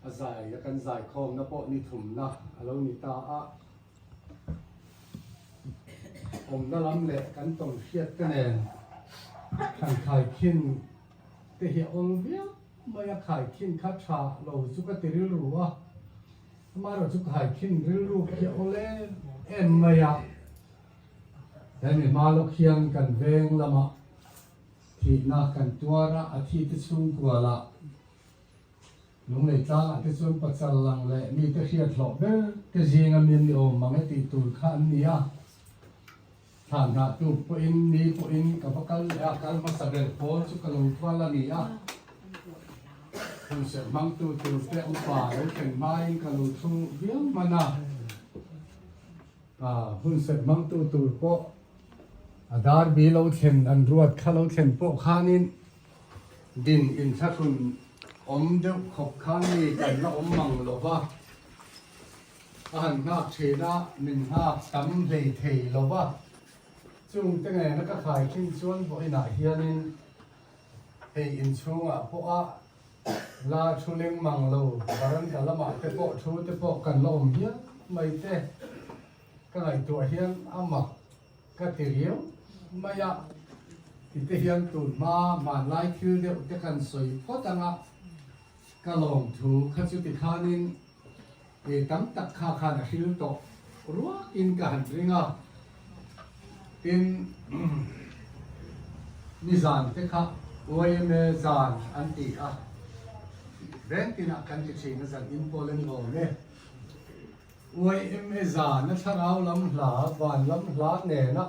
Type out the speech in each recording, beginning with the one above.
A zai a kan zaikhawmna pawh ni thumna a lo ni ta a. Awmna lam leh kan tawng hriat te nen han khaikhin te hi a awl viau mai a, khaikhin kha tha lo chu ka ti rilru a, amaherawhchu khaikhin rilru khi a awl em em mai a. Hemi hma lawk hian kan veng lamah thihna kan tuar a, a thi te chhungkua lah Lunglei tlangah te chuan pachal lang leh mite hriat hlawh ber te zinga min ni awm mang e tih tur kha an ni a. Thlan hnah tuk pawhin ni pawhin ka va kal leh a, kal hmasa ber pawl chu ka lo val a ni a. Hunserh hmangtu tur te upa lo thlen hmain ka lo thu viau hman a. Hunserh hmangtu tur pawh a dar bi lo thlen an ruat kha lo thlen pawh khanin Din inthlahrun awm deuh khawp khan mi kan la awm mang lo va, a han nghak thin a, min nghak tam hlei thei lo va. Chung te ngena ka khai thin chuan vawiinah hianin hei inchhungah pawh a la thu leng mang lo, varanda lamah te pawh thu te pawh kan la awm hial mai te ka ngaihtuah hian a mak Ka ti riau mai a, tite hian tun hma hmanlai thil deuh te kan sawi phawt ang a, ka lawmthu kha chu tikhanin e tam tak kha khan a hril tawh ruakin ka han ring a, tin nizan te kha yma zan an ti a, veng tinah kan ti thin a zan inpawl a ni awm e. Yma zana thlarau lam hla, van lam hla nena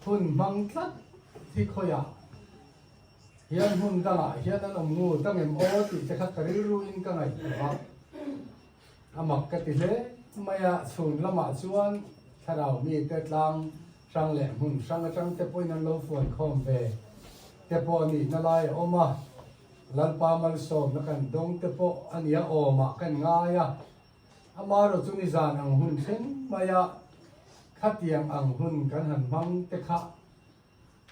hun hmang tlat hi khawiah hian hmun dangah hian an awm ngu dang em aw tih te kha ka rilruin ka ngaihtuah a, a mak ka ti hle mai a, chhun lamah chuan thlarau mite tlang hrang leh hmun hrang atang te pawhin an lo fuan khawm ve te pawh a nihna lai a awm a, Lalpa malsawmna kan dawng te pawh a nia awmah kan ngai a. Amaherawh chu nizan ang hun thleng maia khatiang ang hun kan han hmang te kha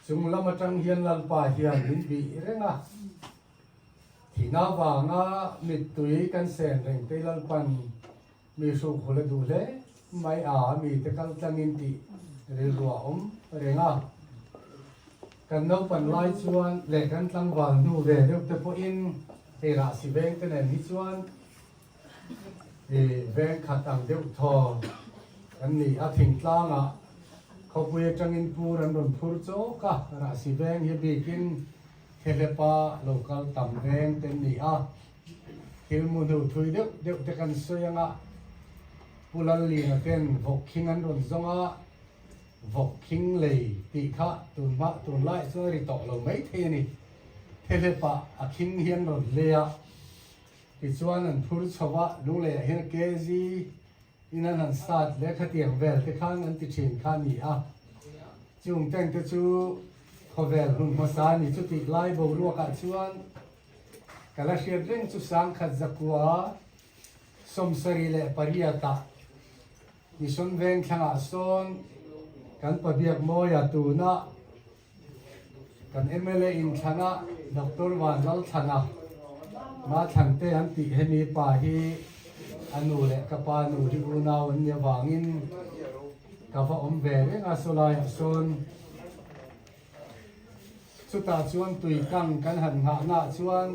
chung lam atang hian Lalpa hian min bih reng a. Thihna vanga mittui kan sen reng te Lalpan mi hrukhul a duh hle mai a, mi te kal tlangin tih rilru a awm reng a. Kan naupan lai chuan leh kan tlangval hnu ve deuh te pawhin hei rahsi veng te nen hi chuan I veng khat ang deuh thaw kan ni a, thingtlangah khawpui atangin pur an rawn phur chawk a, rahsi veng hi bikin Thehlepa lo kal tam veng te an ni a, thil mu hnu thui deuh deuh te kan sawi anga Pu Lalliana ten vawk khing an rawn zawng a, vawk khing lei tih kha tunhma tunlaiah chuan a ri tawh lo maithei a ni, Thehlepa a khing hi an rawn lei a. Tichuan an phur chho a, Lungleiah hian KZ in an han start leh khatiang vel te khan an ti thin kha a ni a. Chung tank te chu khawvel hun hmasa a ni. Chutih lai boruakah chuan ka la hriat reng chu sangkhat zakua 78 ah Mission Vengthlangah sawn kan Pabiakmawia tuna Kan mla inthlana Doctor Vanlalthlana Mathlan te an tih hemi pa hi a nu leh ka pa nu hi unau an ni avangin ka va awm ve reng a sawlaiah sawn chutah chuan tui kang kan han nghahna ah chuan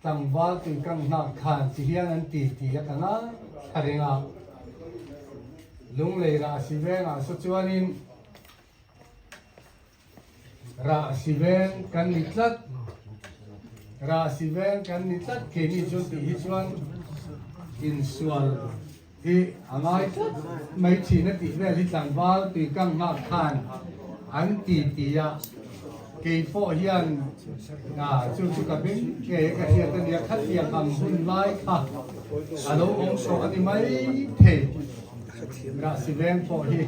tlangval tui kang nghak khan ti hian an ti ti a ka ngaithla reng a Lunglei Rahsi vengah saw chuanin Rah si veng kan ni tlat, rah si veng kan ni tlat keini chuan tih hi chuan insual hi a ngai tlat mai thin a tih vel hi tlangval tuikang nghak khan an ti ti a, kei pawh hian chu chu ka hming nge ka hriat a nia khatiang ang hun lai kha a lo awm tawh a ni mai thei rah si veng pawh hi.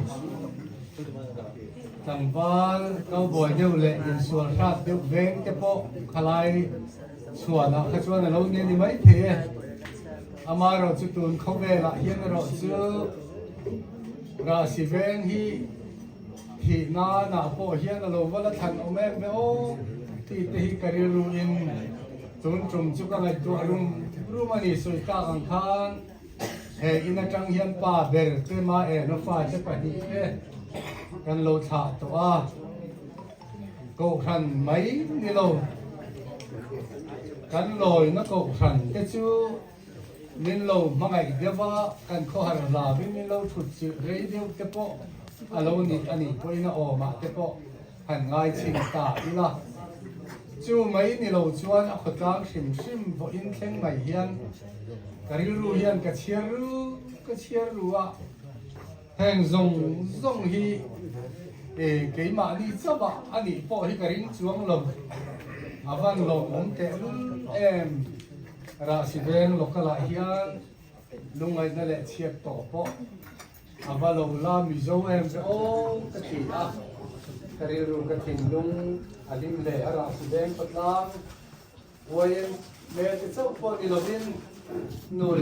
Tlangval cowboy deuh leh insual hrat deuh veng te pawh khalai chhuanah kha chuan a lo ni a ni maithei e. Amaherawh chu tun khawvelah hian erawh chu Rahsi veng hi thih nanah pawh hian a lo va la thlan awm em ve aw tih te hi ka rilruin tun tum chu ka ngaihtuah rum. rum a ni. Sawi tak ang khan he in atang hian pa ber te ma ena fate pahnihte kan lo thlah tawh a. Kohhran mai ni lo. Kan lawina kohhran te chu min lo hmangaih deuh a, kan khawhar hlavin min lo thut chilh rei deuh te pawh a lo nih a nih pawhin a awmah te pawh han ngai chhin ta ila. Chu mai ni lo chuan a khawtlang hrim hrim vawiin thleng mai hian ka rilru hian ka chhiar ru ka chhiar ru a. Heng zawng zawng hi keimahni chauh ah a nih pawh hi ka ring chuang lo. A van lawmawm tehlul em. Rahsi veng local ah hian lungngaihna leh chhiat tawh pawh a va lo la Mizo em ve aw ka ti a. Ka rilru ka thinlung a hlim hle a Rahsi veng patlang YMA te chauh pawh ni lovin nu leh.